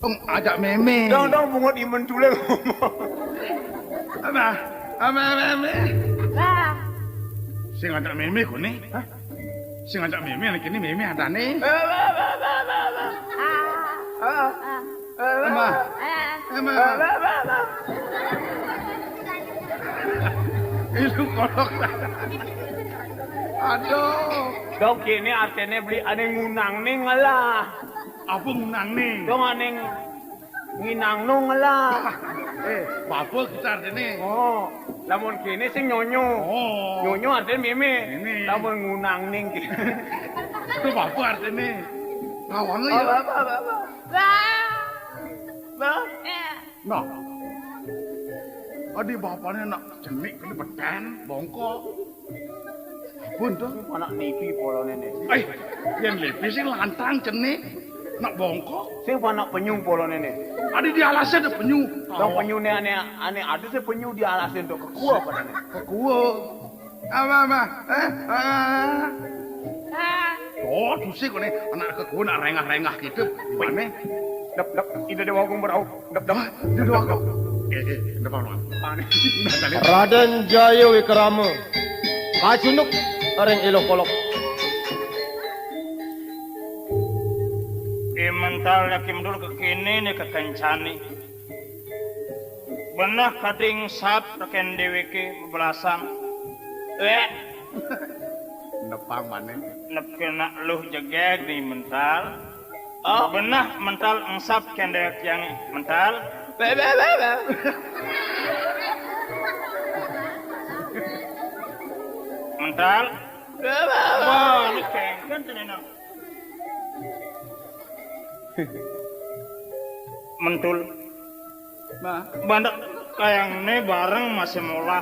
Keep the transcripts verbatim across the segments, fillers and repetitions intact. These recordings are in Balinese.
Dong, ajak mémé. Dong, dong, bungut imen tulé ngomong. Abah, abah, abah, abah. Sing ajak mémé koné. Hah? Sing ajak mémé, anak ini mémé adané. Abah, abah, abah, abah, abah. Ah, ah, ah. Abah. Abah. Abah. Ilu kolok. Aduh. Dong, kéné artiné beli ané ngunang ning lah. Apa ngunang ning? Dong ané nginang nung lah. Eh, bapa kita artiné. Oh, lamun kéné sing nyonyo. Oh. Nyonyo artiné mémé. Mémé. Lamun ngunang ning. Itu bapa artiné. Ngawang ya. Oh, bapa, bapa. Bah. Bah. Eh. Nah. Adi bapané nak cenik kena beten, bongkok. Pun tuh. Sing panak nipi poloné né. Eh, yén nipi sing lantang cenik, nak bongkok. Sing panak penyu poloné né. Adi di alasé ada penyu. Dong penyuné ané, ané ada sih penyu di alasé tuh kekua padané. Kekua. Apa, apa? Eh? Ah. Oh, tusik koné anak kekua nak rengah-rengah gitu. Gimana? Dep, dep, ida Déwa Agung berau. Dep, dep. Hah? Ida Déwa Agung. Eh, eh, depan, Wan. Pané. Raden Jaya Wikrama kacunduk ring iluh kolok. Eh, mental yakin dulu kekéné né kekencané. Beneh kading sap tekén déwéké bebelasan. Eh. Nepang mané. Nepké nak luh jegég né mental. Oh, beneh mental engsap kén déwék tiangé mental. Bé, bé, bé, bé. Mental. Bé, bé, bé. Wah, ini kéngkén téh, Nang. Mentul. Nah. Bandak kayang né bareng masih molah.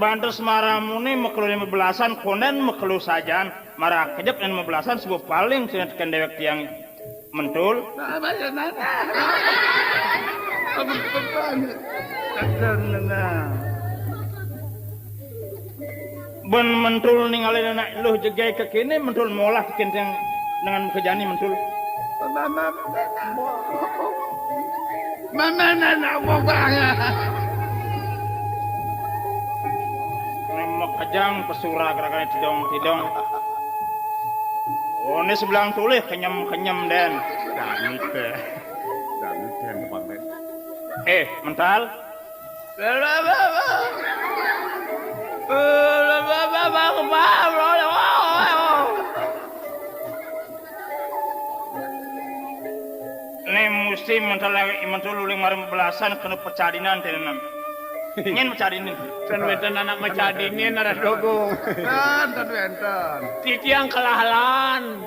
Bantes maramuné mekelu lima belasan, kondén mekelu sajan, mara kejep dan lima belasan, sebuah paling sing tekén déwék tiang. Mentul. Nah, bayar, nah, nah. Aduh, beban. Nah, nah, nah. Bén mentul ningalin anak luh jegég kekéné, mentul molah kenteng dengan mekejani mentul. Mama, mama, mama, mama, mama, mama. Né mekejang pesurag ragané tidong-tidong. Oh, né sebelang tulih kenyem-kenyem dén. Danit dén. Danit dén, Bang, dén. Eh, mental. Né musti mental, mental uling marang bebelasan kena pecadinan ténan. Nyén pecadinan. Ten wénten anak mecadinin ada dogo. Ten, ten wénten. Titiang kelahlan.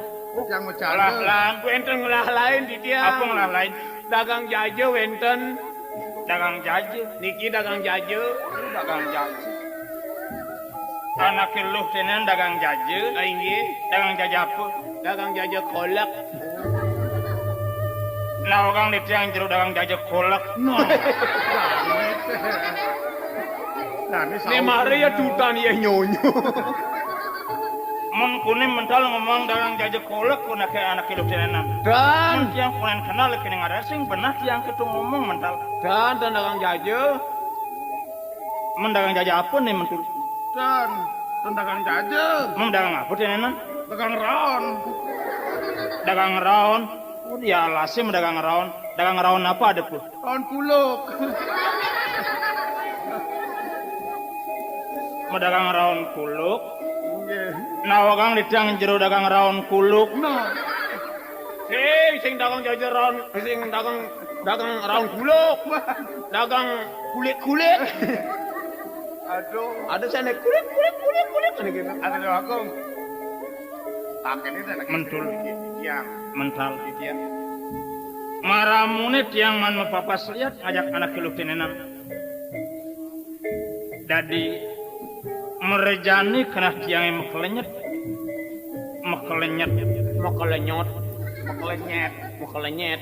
Yang mecadin. Kelahlan. Wénten ngelahalain titiang. Apa ngelahalain? Dagang jaja wénten. Dagang jaja. Niki dagang jaja. Dagang jaja. Anaké luh ténan dagang jaja. Ah, inggih. Dagang jaja apa? Dagang jaja kolek. Nah, orang di tiang jero dagang jaja kolek. Nah. Nah, ini. Né mari ya dutan ya nyonyo. Mun kuning mental ngomong dagang jaja kolek, kunaké anaké luh ténan. Dan. Mun tiang kuning kenal kéné ngarasing, benah tiang kéto ngomong mental. Dan, dan dagang jaja. Mun dagang jaja apa né, mentul? Dan, dan dagang jaja. Mun dagang apa ténan? Dagang raon. Dagang raon. Oh, dia alasé mun dagang raon. Dagang raon apa ada, Pu? Raon kuluk. Mun dagang raon kuluk. Nggih. Nah, orang di tiang jero dagang raon kuluk. Nah. Sing, sing dagang jaja raon, sing dagang, dagang raon kuluk. Dagang kulik-kulik. Aduh. Ada sana kulik, kulik, kulik, kulik, sana gitu. Ada doang, Kong. Pakai ini sana. Mentul. Tiang. Mental. Tiang. Maramuné tiang man mapapas liat ngajak anaké luh ténan. Dadi mrejani kenah tiangé makelenyet. Makelenyet. Makelenyot. Makelenyet. Makelenyet.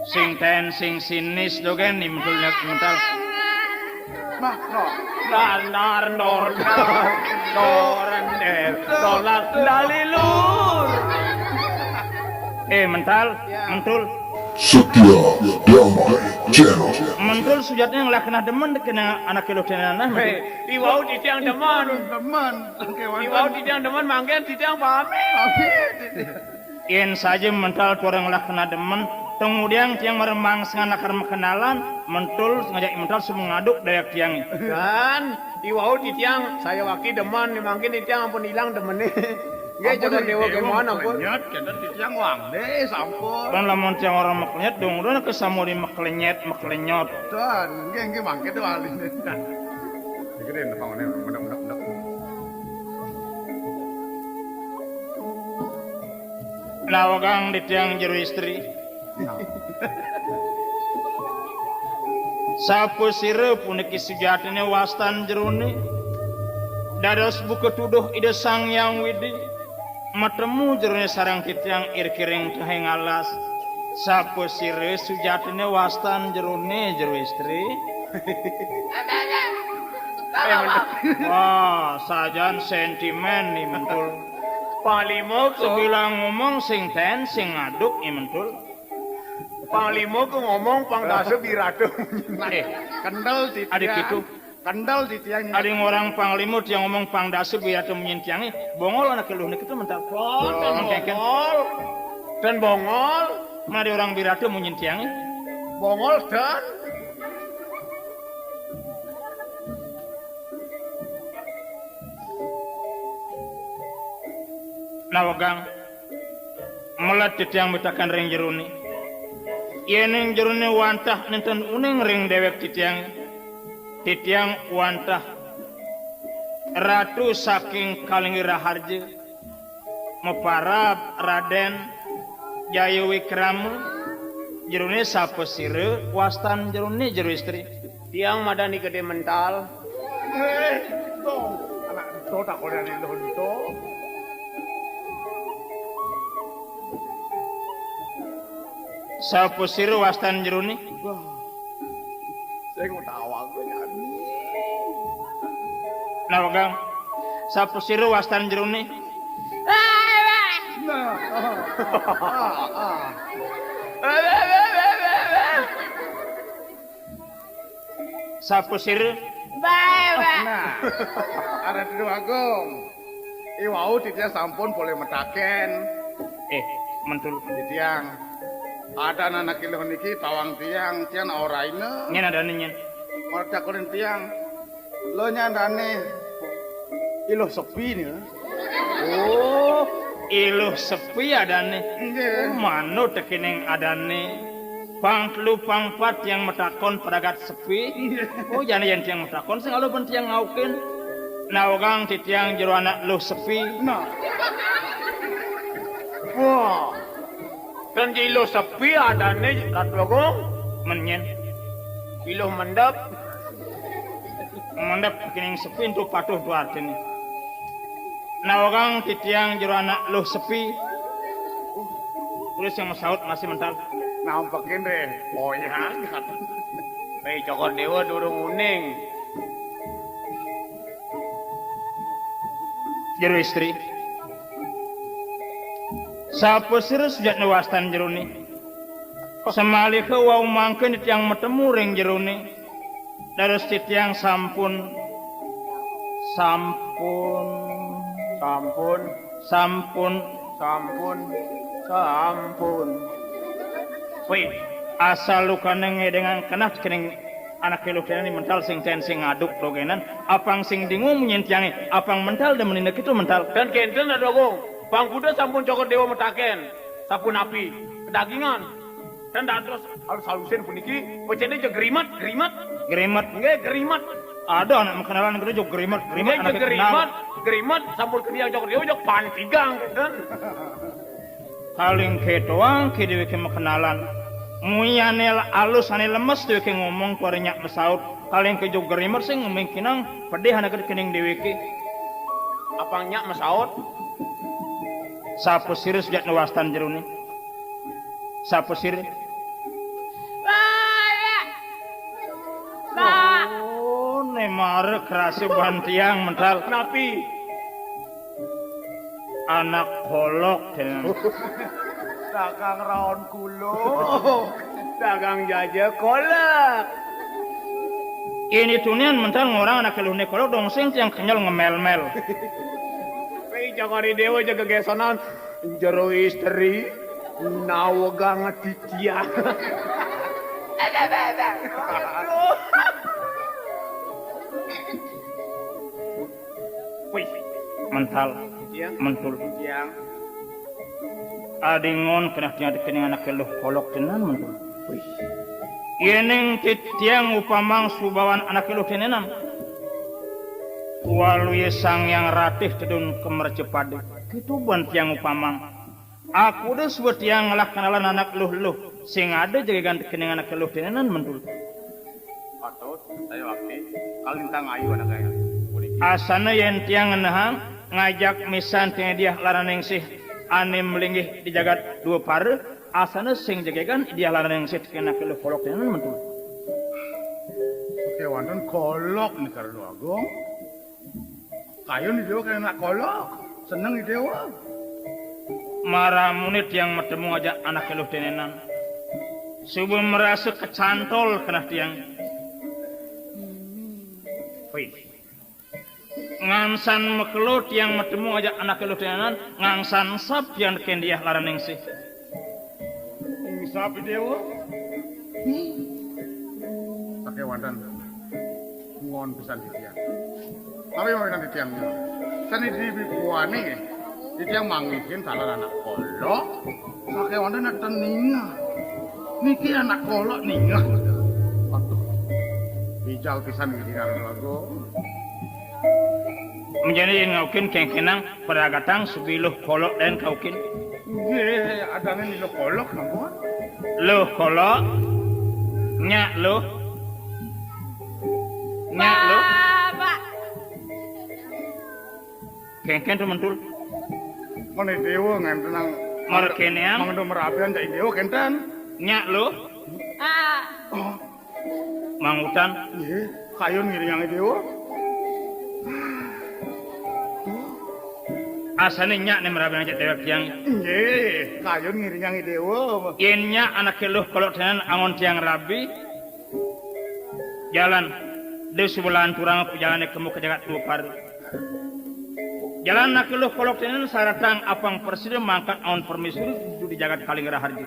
Sing ten, sing sinis dogén né mentul, mental. Nah, no. Dandar, ndor, ndor, ndor, ender, dolar, dalilur. Eh, mental, ya. Mentul. Setia Damai Channel. Mentul sujatnya ngelah kenah demen kena anak kilo tenanah. Hei, iwau titiang demen. Demen. Iwau titiang demen, mangkin titiang pamit. Pamit. Yen saja mental tu orang ngelah kenah demen, tong mudiang tiang meremang sengan lakar mekenalan, mentul ngajak mental semua ngaduk dayak tiang. Dan iwau titiang saya waki demen, mangkin titiang ampun hilang demene. Nggih, ampun, jaga dewa kemana, ampun? Nyat, kenten titiang wang deh, sampun. Kan lamun tiang orang meklenyet, dong, udah ke sama di meklenyet, meklenyot. Dan, nggih, nggih, mangke tuh aline. Iki deh, nepang, nek, nek, nek, nek. Nawegang di tiang jero istri. Sapasira puniki sujatine wastan jerone? Dados buka tuduh Ida Sang Hyang Widi, matemu jerone sareng titiang irkiring tehing alas. Sapasira sujatine wastan jerone, jero istri? Wah, sajan sentimen ni mentul. Panglima ku. Sebilang ngomong sing ten, sing ngaduk ni mentul. Panglima ku ngomong pang dasa birata. Eh, kendel di adik tiang. Itu. Kendel di tiang. Ada orang panglima tiang ngomong pang dasa birata munyin tiange. Bongol anak keluh niki tu mental. Oh, ten bongol. Ten bongol. Mana ada orang birata munyin tiange? Bongol dan. Nawegang, melet titiang mitaken ring jerone. Yening jerone wantah nenten uning ring dewek titiang, titiang wantah Ratu saking Kalingi Raharja, maparab Raden Jaya Wikrama, jerone sapasira wastan jerone, jero istri? Tiang madani gede mental. Eh, to, anak to takonane lho to. Sapasira wastan jerone? Wah. Sing utawa kowe nyani. Nawegang, sapasira wastan jerone? Nah. Sapasira? Bae, Pak. Nah. Arep Ratu Agung. Iwau titiang sampun polih metaken. Eh, mentul. Titiang. Ada anak iluh niki tawang tiang, tiang ora ina. Nyen adane nyen. Ora takonin tiang. Lo nyandane iluh sepi nih. Oh, iluh sepi adane. Nggih. Oh, manut tekening adane. Pang telu pang pat tiang metakon pragat sepi. Nggih. Oh, jane yen tiang metakon sing aluh ben tiang ngaukin. Nawegang titiang jero anak luh sepi. Nah. Wah. Kan iluh sepi adane Ratu Agung. Menyen. Iluh mendep. Mendep kening sepi entuk patuh tu artine. Nawegang titiang jero anak luh sepi. Terus yang masaut masih mental. Nampekin deh. Oh ya. Baik Cokor Dewa durung uning. Jero istri. Sapa sira sujatna wastan jerone? Samaliha wau mangkin titiang matemu ring jerone. Dados titiang sampun, sampun, sampun, sampun, sampun, sampun. Wih, asal lukane ngedengang kenah kening anake luh tenani mental sing ten sing ngaduk dogenan, apang sing dingu munyin tiange, apang mental demenine kitu mental. Dan kenten Ratu Agung, pang kuda sampun Cokor Dewa metaken, sapunapi, kedagingan. Dan dados alus-alusin puniki, pecene ja grimet, grimet. Grimet. Nggih, grimet. Ada anak mekenalan kudu ja grimet, grimet. Nggih, ja anake grimet, kenal. Grimet, sampun ketiang Cokor Dewa, ja pantigang, kenten. Kaling ketoang ke deweke makenalan. Muyane alus ane lemes deweke ngomong tuare nyak masaut. Kaling ke jog gerimer sing mingkinang pedih anake kening deweke. Apang nyak masaut? Sapa sira sujatna wastan jerone? Sapa sira? Oh, ne mara kerasa bantiang mental. Napi? Anak kolok, cenah. Dagang raon kulo. Dagang jaja kolak. Ini tunian mental ngorang anak luhné kolok dong sing tiang kenyel ngemel-mel. Wih, Cokor I Déwa jaga gesonan. Jero istri nawegang titiang. Wih, mental, Tiang. Mentul. Tiang. Adingon kenah tiang tekening anak luh kolok tenan mentul. Wih. Yéning titiang upamang subawan anak luh tenenan. Waluya Sang Hyang Ratih tedun kemercapada. Kitu ban tiang upamang. Akuda suba tiang ngelah kenalan anak luh-luh sing ada jegegan tekening anak luh tenenan mentul. Patut, saya wakti, kalintang ayu anak saya. Puniki. Asana yén tiang ngenehang ngajak misan tiang Diah Laraningsih ané malinggih di jagat Dwapara, asana sing jegegan Diah Laraningsih tekening anak luh kolok tenenan mentul. Oké, wénten kolok nika Ratu Agung. Kayun I Déwa kena anak kolok. Seneng I Déwa. Maramuné tiang matemu ngajak anak luh tenenan. Suba marasa kacantol kenah tiang. Wih. Ngangsan makelo tiang matemu ngajak anak luh tenenan, ngangsan sap tiang tekén Diah Laraningsih. Ing sap I Déwa. Sakéwanten. Nuwun pisan titiang. Tapi mawinan titiang nggih. Sané dibipuani nggih. Titiang manggihin taler anak kolok. Sakéwanten nénten ningeh. Niki anak kolok ningeh. Waduh. Bijal pisan nggih Ratu Agung. Menjani yén ngaukin kéngkénang pragatang subi luh kolok dén kaukin. Nggih, adané luh kolok sampun. Luh kolok. Nyak luh. Nyak luh. Bapak. Kéngkén to mentul. Mén I Déwa ngénten nang mara kénéan. Mangda marabian cak I Déwa kénten. Nyak luh. Ah. Oh. Mangutan. Nggih, kayun ngiringang I Déwa. Asané nyak né marabian cak déwék tiang. Nggih, kayun ngiringang I Déwa. Yén nyak anaké luh kolok tenan anggon tiang rabi. Jalan, da suba lanturang pajalané kemu ka jagat Dwapara. Jalan anaké luh kolok tenan saratang apang prasida mangkat awan permaisuri di jagat Kalingga Raharja.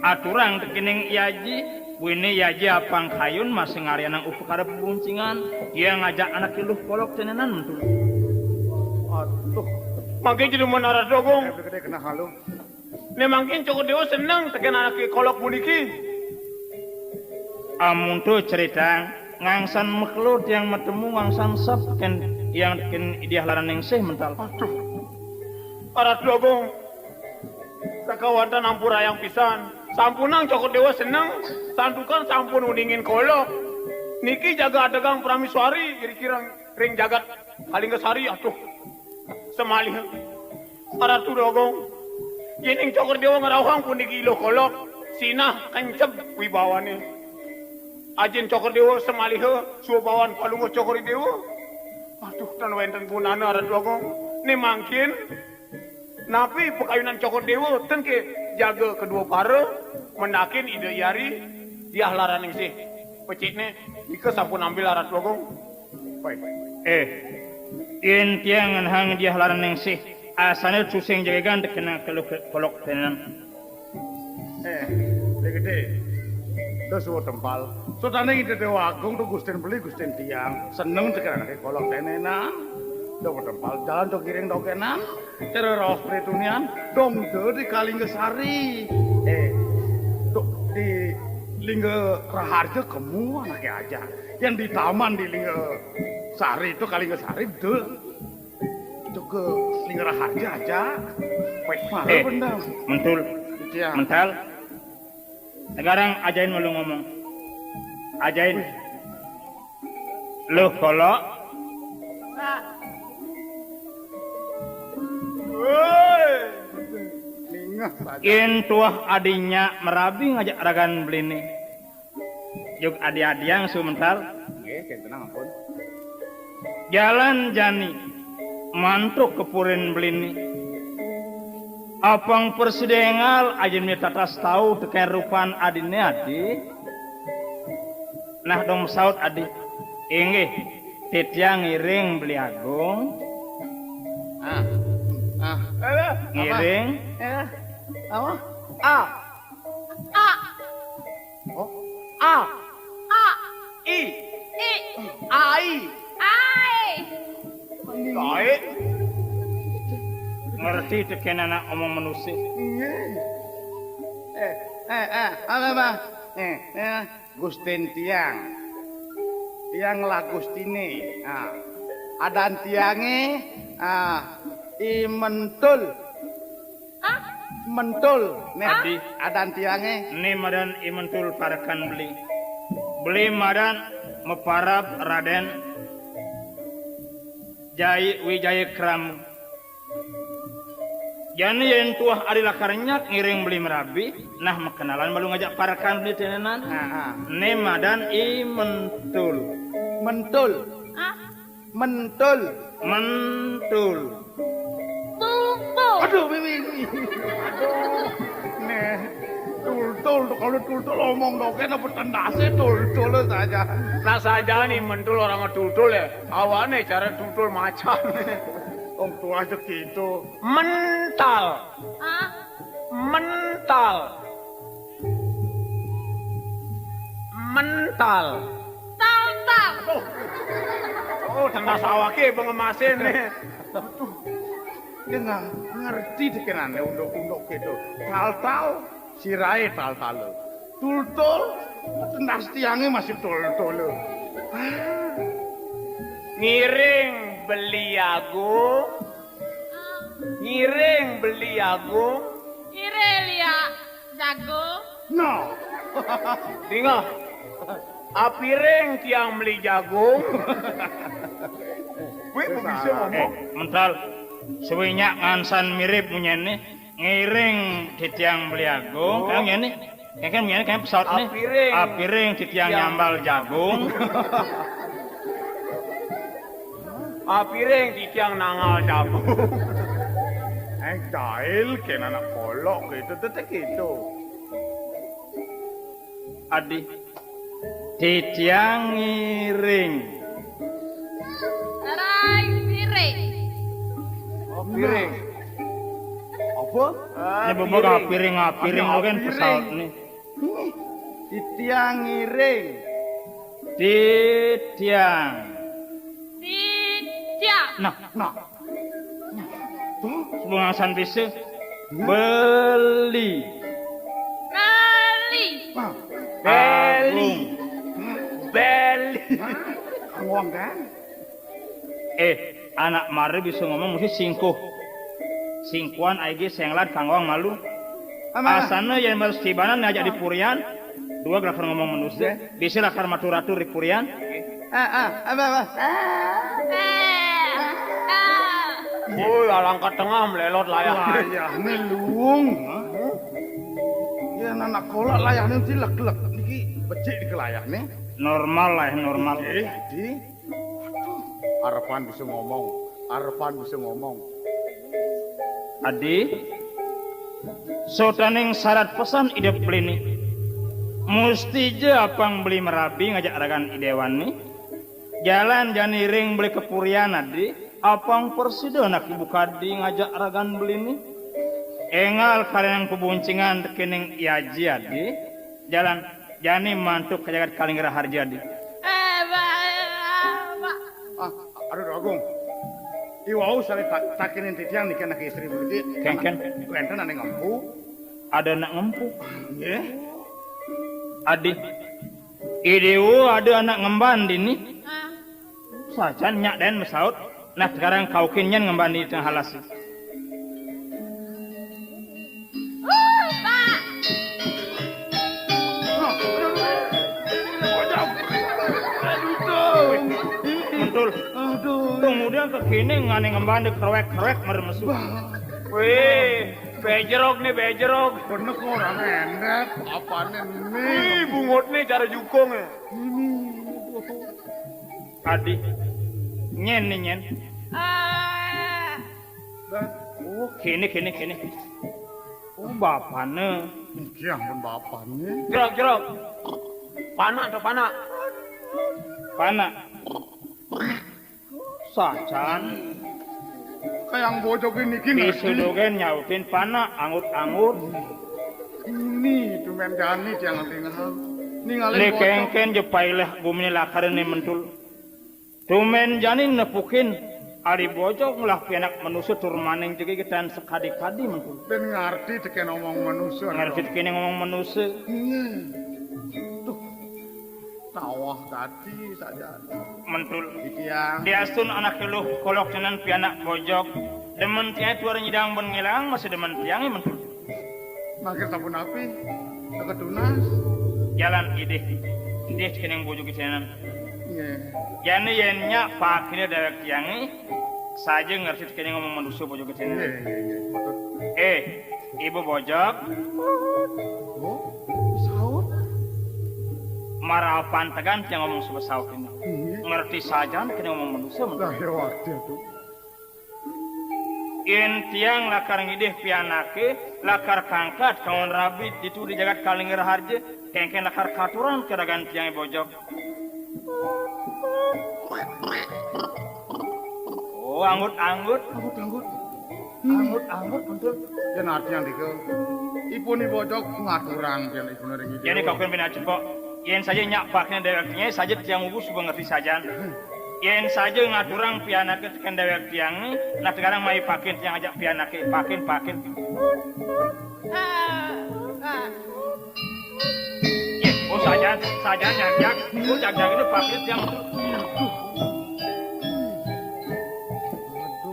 Aturang tekening I Aji, buina I Aji apang kayun masih ngaryanang upakara pabuncingan, ia ngajak anaké luh kolok tenenan mentul. Aduh, mangkin jadi menara dogong. Gedé kena halu. Né mangkin Cokor Déwa seneng tekén anaké kolok puniki. Amun to crita, ngangsan makelo tiang matemu ngangsan sap tekén tiang tekén I Diah Laraningsih mental. Aduh. Ratu Agung. Sakawanten ampurayang pisan. Sampunang Cokor Déwa seneng, santukan sampun uningin kolok. Niki jaga adegang prameswari kira-kira ring jagat Kalinggasari, aduh. Samaliha. Ratu Dogong, yéning Cokor Déwa ngrauhang puniki luh kolok, sinah kenceb wibawané. Ajin Cokor Déwa samaliha subawan palungguh Cokor Déwa. Aduh, tan wénten gunana Ratu Dogong. Né mangkin napi pakayunan Cokor Déwa ten ké jaga ka Dwapara, mendakin Ida Hyang Diah Laraningsih. Pecikné, nika sampun ambil Ratu Dogong. Baik. Eh, yén tiang ngenehang Diah Laraningsih, asané tusing jegegan tekén anak luh kolok tenenan. Eh, Dé Gedé. Terus suwun tempal. Sutaning Ida Déwa Agung to Gustin beli Gustin tiang. Seneng tekén anaké kolok tenenan. Suwun tempal jalan to ngiring dogénan. Cara raos pritunian dong to di Kalinggasari. Eh, to di Lingga Raharja kemu anaké aja. Yang di taman di Lingga Sari to Kalinggasari to. Itu ke Lingga Raharja aja. Wéh, mara eh, bendang. Mentul. Iya. Mental. Sekarang ajain malu ngomong. Ajain. Luh kolok. Woi. Ningeh saja. Yén tuah adinya marabi ngajak ragan beliné. Juk adi-adiang sumental. Nggih, kénten ampun. Jalan jani mantuk ka purin beliné. Apang prasida énggal, ajin mitatas tau tekén rupan adiné, Adi. Nah, dong masaut, Adi. Inggih, titiang ngiring Beli Agung. Ah. Ah. Apa? Ngiring. Ya. Apa? A. A. Oh. A. A. I. I. Ai. Ai. Ai. Ngerti tekén anak omong manusa. Nggih. Eh, eh, eh, apa, apa? Eh, eh, Gustin tiang. Tiang lah gustiné. Ah. Adan tiangé, ah, I Mentul. Ah? Mentul. Né, Adi. Adan tiangé. Né madan I Mentul parekan beli. Beli madan maparab Radén Jai-, Wijaya Kram. Jani yén tuah Adi lakar nyak ngiring beli marabi, nah makenalan malu ngajak parekan beli ténénan. Ah, ah. Né madan I Mentul. Mentul. Ah? Mentul. Mentul. Tungkul. Aduh, Bibi. Aduh. Né, tultul, kalau tultul omong dokén apa tendasé tultul saja. Nah, saja nih Mentul orang tultul ya. Awané cara tultul macan. Om tua aja gitu. Mental. Ah? Mental. Mental. Tal-tal. Oh, tengah sawah ke pengemasé né. Aduh, dia nggak ngerti deh kenane unduk-unduk gitu. Tal-tal, sirahe tal-tal. Tultul, tendas tiangnya masih tultul. Ngiring beli Agung. Ngiring beli Agung. Ngiring lia jagung. No. Dingeh. Apiring tiang beli jagung. Kuwi kok bisa ngomong? Eh, mental. Suwi nyak ngansan mirip munyiné. Ngiring titiang beli Agung. Oh. Kayak ngene. Kayak kan ngene, kayak pesawat nih. Apiring. Apiring titiang nyambal jagung. Apiring titiang nangal jagung. Eh, jahil, kena anak kolok gitu, tetek gitu. Adi, titiang ngiring. Rai piring. Oh, piring. Apa? Ah, ini bebek piring. Apiring, apiring, kan pesawat nih. Titiang ngiring. Titiang. Titiang. Nah, nah. Tuh, sebelum ngansan bisa. Beli. Beli. Nah. Beli. Agung. Beli. Hah? Ngomong kan? Eh, anak mari bisa ngomong mesti singkuh. Singkuhan aigi senglan kanggoang malu. Aman. Asana yén harus tibanan ngajak di purian, dua gerakan ngomong manusia, bisa lakar matur-atur di purian. Ah, ah, apa, apa? Woi, alangkat tengah melelot layah. Layahné luung. Ya anak kolak layahné mesti lek-lek niki becik di layahné. Normal lah, normal. Eh, di. Arepan bisa ngomong, arepan bisa ngomong. Adi, sotaning syarat pesan idep beliné. Musti ja apang beli merabi ngajak ragan idéwané. Jalan jani ring beli kepurian, Adi. Apang prasida anak ibu kadi ngajak ragan beliné. Énggal karenang pebuncingan tekening i aji, Adi. Jalan jani mantuk ka jagat Kalinggraharja, Adi. Eh, ba-, ba-, Ah, aduh, Agung. Iwau sare ta-, takinin titiang niki anak istri mriki. Kénkén. Wénten ané ngempu. Ada anak ngempu. Nggih. Adi. Idéwa ada anak ngemban dini. Ah. Sajan nyak dén masaut. Nah, sekarang kaukin nyén ngemban di tengah alas. Uh, Pak. Mentul. Aduh. Tunggu dia kekini ngane ngemban di kerwek-kerwek meremesu. Wih, bejrog nih, bejrog. Bener kok orang endet. Apane nih? Wih, bungut nih cara jukung ya. Ini. Adi. Nyen nih, nyen. Ah. Oh, kéné, kéné, kéné. Oh, bapané. Niki ampun bapané. Jrog, jrog. Panak to, panak. Panak. Sajan. Kayang bojogé niki ngerti. Disudugén nyautin panak, angut-angut. Ini tumén jani tiang ningal. Ningalin bojog. Kéngkén ja pailéh guminé lakar né Mentul. Tumén jani nepukin ari bojog ngelah pianak manusa tur maning jegégitan sakadi-kadi, Mentul. Dén ngarti tekén omong manusa. Ngarti tekén omong manusa. Hmm. Duh. Tawah gati sajan. Mentul. Titiang. Diastun anaké Luh Kolok cenah pianak bojog. Demen tiangé tuara nyidang bén ngilang masih demen tiangé, Mentul. Mangké sapunapi? Teka tunas. Jalan idih. Idih kéné bojog cenah. Nggih. Jani yén nyak pakiné déwék tiangé, saja ngerti kéné ngomong manusa bojog cenah. Nggih, nggih, nggih. Patut. Eh, Ibu bojog. Oh, saut. Marapan tegan tiang ngomong sebab saut ini. Nggih. Ngerti sajan kéné ngomong manusa, Mentul. Lah, ya, warti atuh. Yén tiang lakar ngidih pianaké, lakar kangkat kawan rabi ditu di jagat Kalingger Harja, kéngkén lakar katuran ka ragan tiangé bojog. Oh, anggut-anggut. Anggut-anggut. Hmm. Anggut-anggut, Mentul. Yén arti yang dika. Ipuné bojog ngaturang, yén ipuné ring ida. Yén kakuin bina cepok. Yén saja nyak pakiné déwék tiangé, saja tiang ugus suba ngerti sajan. Hmm. Yén saja ngaturang pianaké tekén déwék tiangé, nah tegarang mai pakin tiang ajak pianaké, pakin, pakin. Yé, oh, sajan, sajan nyajak, oh, jagjag ini pakin tiang.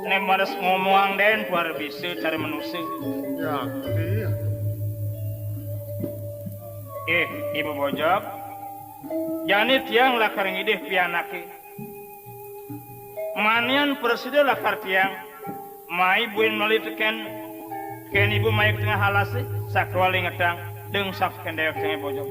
Né mares ngomong dén tuara bisa cari manusa. Ya, iya. Eh, Ibu bojog, jani tiang lakar ngidih pianaké. Manian prasida lakar tiang, mai buin meli tekén, kén ibu mai ka tengah alasé, sakewala ingetang, deng sap tekén déwék tiangé bojog.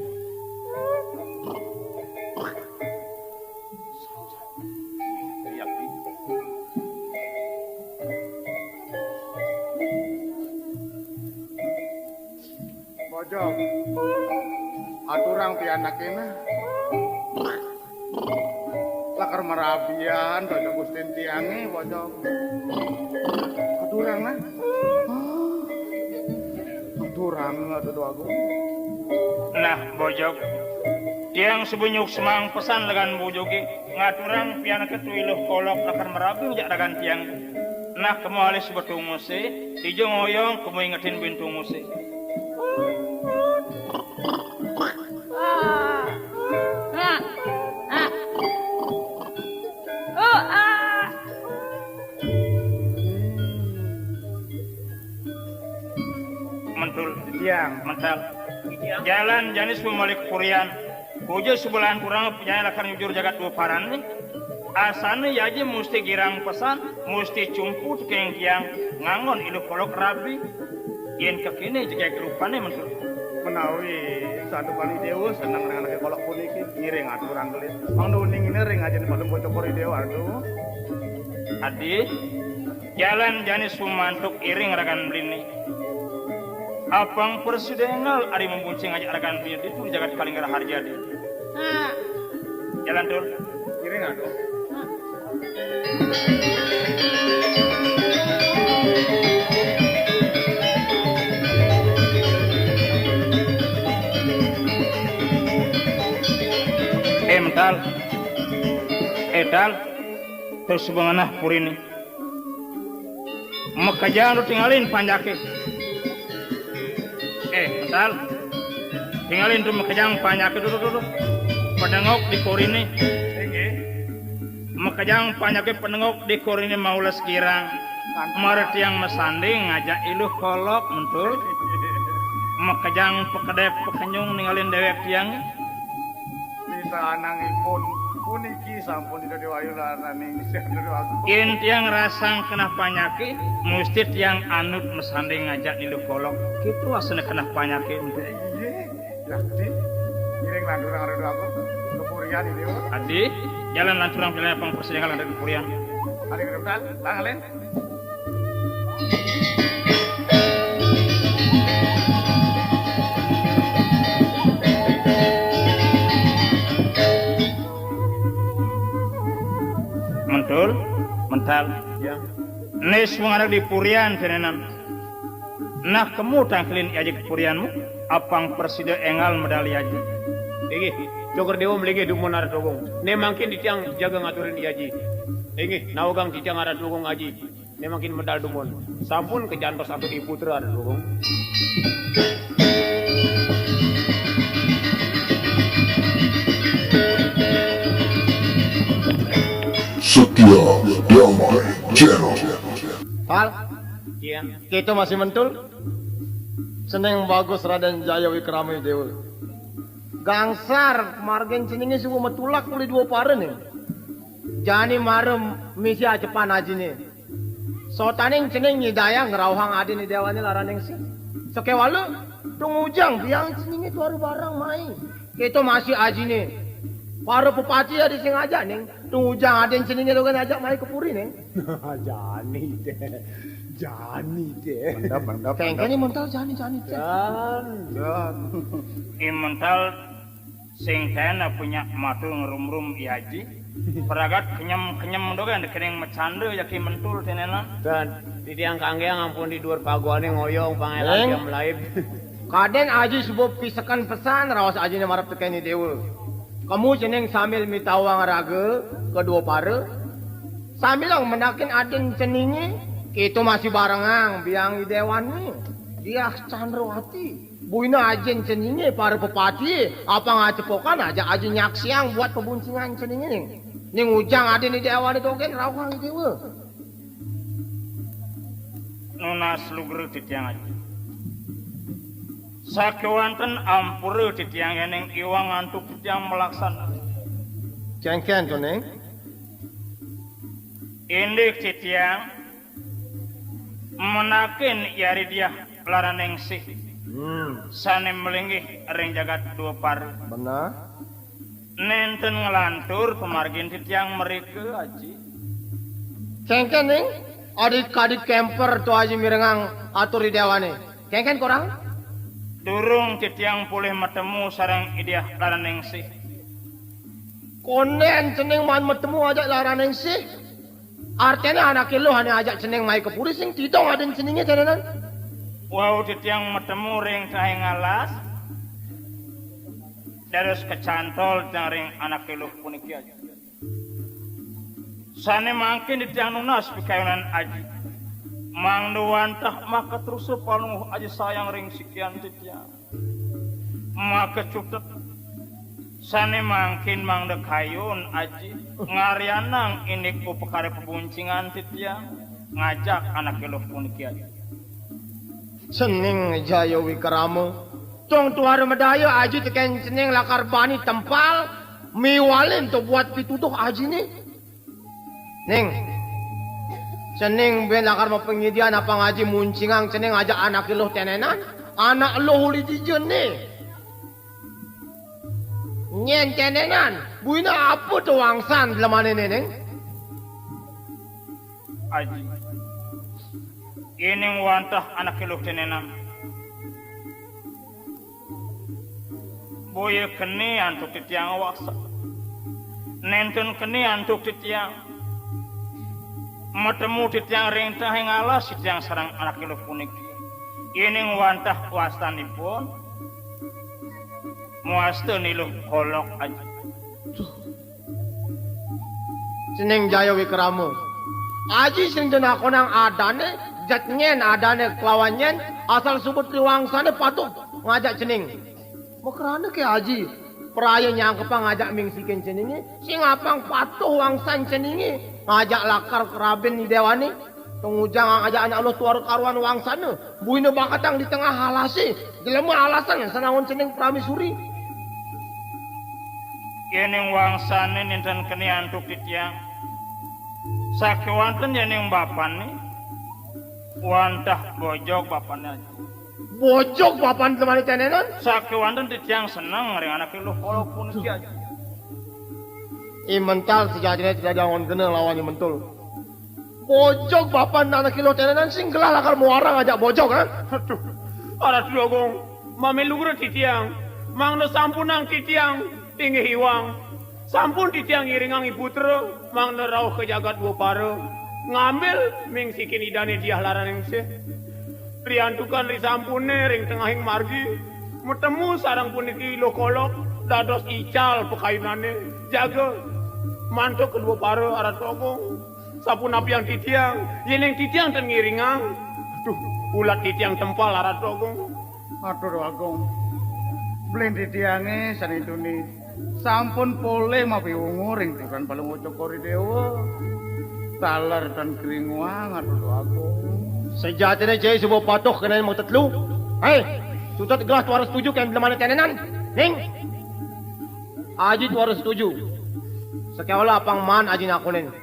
Bojog. Aturang pianaké nah. Lakar marabian, Bojog Gustin tiangé, Bojog. Aturang nah. Aturang, atuh doa gua. Nah, Bojog. Tiang sebunyuk semang pesan legan bojogé, ngaturang pianaké tu Iluh Kolok lakar marabi jak ragan tiang. Nah, kemu alih suba tungusé, ija ngoyong kemu ingetin buin tungusé. Mentul. Tiang. Mental. Jalan jani suba meli ka purian. Puja suba lanturang penyanyi lakar nyujur jagat dua paran nih. Asané ya aja mesti girang pesan, mesti cumpu tekén tiang nganggon Iluh Kolok rabi. Yén kekéné jegég rupané, Mentul. Menawi santukan Idéwa seneng ring anaké kolok puniki, ngiring aturang gelis. Mangda uning ini ring ajané Padum Bocokor Idéwa, aduh. Adi, jalan jani sumantuk iring ragan beliné. Apang prasida énggal ari membuncing ajak ragan beliné ditu di jagat Kalingger Harja di. Jalan, Dul. Ngiring, aduh. Eh, Mental. Eh, Tal. Terus suba ngenah puriné. Makejang to tingalin panjaké. Eh, Mental. Tingalin to makejang panjaké, to, to, to, to. Padengok di koriné. Inggih. Makejang panjaké padengok di koriné maules girang. Mara tiang masanding ngajak Iluh Kolok, Mentul. Makejang pakedép pakenyung ningalin déwék tiang. Pisananipun puniki sampun Ida Déwa Ayu laraning Ida Déwa Agung. Yén tiang rasang kenah panyaké, musti tiang anut masanding ngajak Iluh Kolok. Kitu asané kenah panyaké, Mentul. Inggih, yakti. Ngiring lanturang Ida Déwa Agung. Kepurian ini, Pak. Adi, jalan lanturang pilihan pang persidangan lanturang kepurian. Adi, kedepan, tangalin. Mental. Ya. Né suang di purian ténénan. Nah, kemu tangkilin I Aji ka purianmu, apang prasida énggal medal I Aji. Inggih, Cokor Déwa malinggih dumun Ratu Agung. Né mangkin titiang jaga ngaturin I Aji. Inggih, nawegang titiang Ratu Agung Aji. Né mangkin medal dumun. Sampun kajantos antuk I Putra Ratu Agung. Setia Damai Channel. Pal, kita masih mentul. Cening bagus Radén Jaya Wikrama Déwa. Gangsar margin ceningé suba matulak uli dua para né. Jani mara misi acepan ajiné. Sotaning cening nyidayang ngrauhang adin I Déwané laraning sih. Sakéwala, tungujang biang ceningé tuara barang mai. Kita masih ajiné. Para pepati adi sing ajak ning. Tungujang adin ceningé dogen ajak mai ka puri ning. Jani deh. Jani deh. Kengkeni mental jani jani deh. Dan, dan. I mental sing kena punya matu ngerumrum I Aji. Pragat kenyem-kenyem dogen dekening macanda jaki mentul ténénan. Dan titiang kanggéang ampun di duur pagoané ngoyong pangélan Ning. Jam Laib. Kadén aji suba piseken pesan raos ajiné marep tekén I Déwa. Kemu cening sambil mitawang raga kedua para. Sambil menakin adin ceningé, kita masih barengang biang I Déwané. Diah Candrawati. Buina ajin ceningé para pepati, apang acepokan ajak aji nyaksiang buat pabuncingan ceningé ning. Ning ujang adin I Déwané dogen rauhang I Déwa. Nunas lugra titiang Aji. Sakéwanten ampura titiang yéning iwang antuk titiang malaksana. Kengken to ning. Indik titiang menakin yari diah laraning sih Hmm, sané malinggih ring jagat dua para. Benar. Nénten nglantur pamargin titiang mrika, Aji. Kengken ning, adik-adik kemper to aji mirengang atur I Déwané. Kengken korang? Durung titiang polih matemu sareng I Diah laraning sih. Kondén cening maan matemu ajak laraning sih. Artiné anaké luh ané ajak cening mai ka puri sing tidong adin ceningé ténénan. Wau titiang matemu ring tengahing alas. Dados kacantol titiang ring anaké luh puniki, Aji. Sané mangkin titiang nunas pikayunan Aji. Mangda wantah makatrusa palungguh Aji sayang ring sikian titiang. Maka cutet. Sané mangkin mangda kayun Aji ngaryanang indik upakara pabuncingan titiang ngajak anaké luh puniki, Aji. Cening Jaya Wikrama. Tong tuara madaya aji tekén cening lakar bani tempal miwalin to buat pituduh ajiné. Ning. Cening bén lakar mapangidian apang aji muncingang cening ajak anaké luh ténénan, anak luh uli dija né. Nyén ténénan, buina apa to wangsan lemané né, Ning? Aji. Yéning wantah anaké luh ténénan. Boya keni antuk titiang ngwaksa. Nénten keni antuk titiang. Matemu titiang ring tengahing alas titiang sareng anaké luh puniki. Yéning wantah wastanipun, mawasta niluh kolok, Aji. Cening Jaya Wikrama. Aji sing dinakonang adané, jat nyén adané kelawan nyén, asal suba triwangsané patuh ngajak cening. Makrana ké aji, praya nyangkepang ngajak mingsikin ceningé, sing apang patuh wangsan ceningé, ngajak lakar kerabin I Déwané, tengujang ngajak anak luh tuara karuan wangsana, buina bakatang di tengah alasé, jelema alasan sanangun cening pramisuri. Yéning wangsané nénten keni antuk titiang. Sakéwanten yéning bapané, wantah bojog bapané, Aji. Bojog bapan temani ténénan? Sakéwanten titiang seneng ring anaké luh kala puniki, Aji. I mental sejatiné tidak diangon kena lawan i mentul. Bojog bapan anaké luh ténénan sing gelah lakar muarang ajak bojog, ha? Aduh, Ratu Agung, mamih lugra titiang, mangda sampunang titiang, inggih iwang. Sampun titiang ngiringang i putra, mangda rauh ka jagat Dwapara. Ngambil ming sikin idane diah laraning sih. Riantukan risampune ring tengahing margi, matemu sareng puniki Luh Kolok, dados ical pakayunane. Jaga mantuk kedua para Arat Agung. Sapunapiang titiang, yening titiang ten ngiringang, aduh, ulat titiang tempal Arat Agung. Atur Agung. Blen titiange sanituni sampun polih mapiwungu ring Duran Palungguh Cokor I Dewa. Taler tan kringuang, Atur Agung. Sejatine cai suba patuh kene matetlu. Hei, sutet gelah tuara setuju kene blemane tenenan. Ning. Aji tuara setuju. Sakewala apang maan aji nakonin.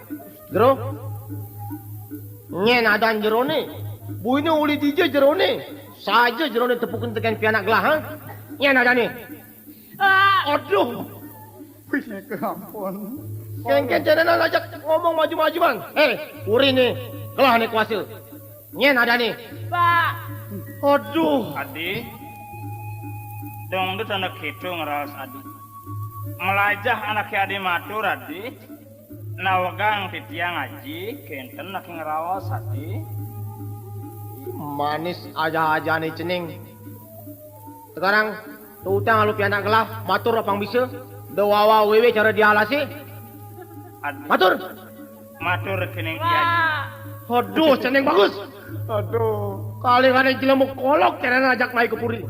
Jero. Nyen adan jerone. Buine uli dija jerone. Saja jerone tepukin teken pianak gelah, ha? Nyen adane. Ah, aduh. Wih, ampun. Kengken cenenan ajak ngomong maju-majuan. Eh, urine gelahne kuasa. Nyen adane. Pak. Aduh. Adi. Dong dut anak itu ngeraos Adi. Melajah anak Adi matur Adi. Nawegang titiang aji, kenten anak ngraos Adi. Manis aja-ajane cening. Sekarang tutang alu pianak gelah, matur apang bisa. Da wawa wewe cara dialase. Adi. Matur. Matur kening Adi. Aduh, cening bagus. Aduh, kalingane jelema kolok kene ajak naik ke puri.